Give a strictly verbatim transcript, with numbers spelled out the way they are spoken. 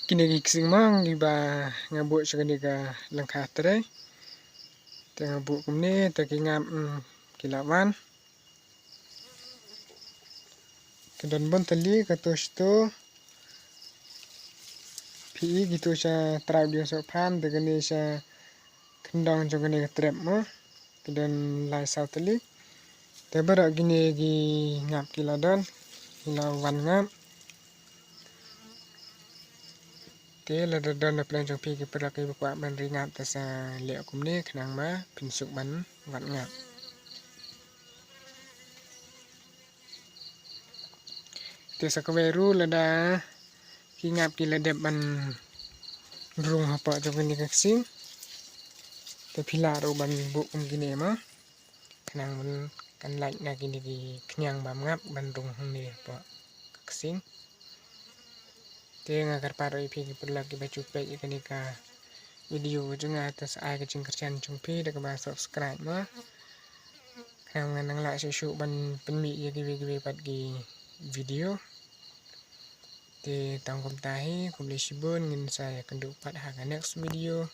Kine ki ksing mong kiba nga buh sha kane ka lyngkha trei. Te nga buh kumne te ki ngap, mm, ki la wan. Ka don bun tylli, kato shito. Phi i kito sha trap dieng soh phan, te kane sha khyndong jong kane ka trep mo. Ki don lai saw tylli. Te baroh kine ki ngap ki la don, ki la wan ngap. Te lada don na pdeng jong phi ki paralok kiba kwah ban ri ngap te sa leh kumne khnang ba phin suk ban wad ngap. Te sa kawei ruh lada ki ngap ki la dep ban rung hapoh jong kane ka ksing, te phi lah ruh ban buh kum kine mo. Khnang ban kan lait na kine ki khñiang bam ngap ban rung hangne hapoh ka ksing. Te nga kyrpad ruh ïa phi ki paralok kiba ju peit ïa kane ka video jong nga, te sa ai ka jingkyrshan jong phi da kaba subscribe mo. Khnang ngan nang lah shuh shuh ban pynmih ïa kiwei kiwei pat ki video. Te tang kumta hi, khublei shibun, ngin sa ïakynduh pat ha ka next video.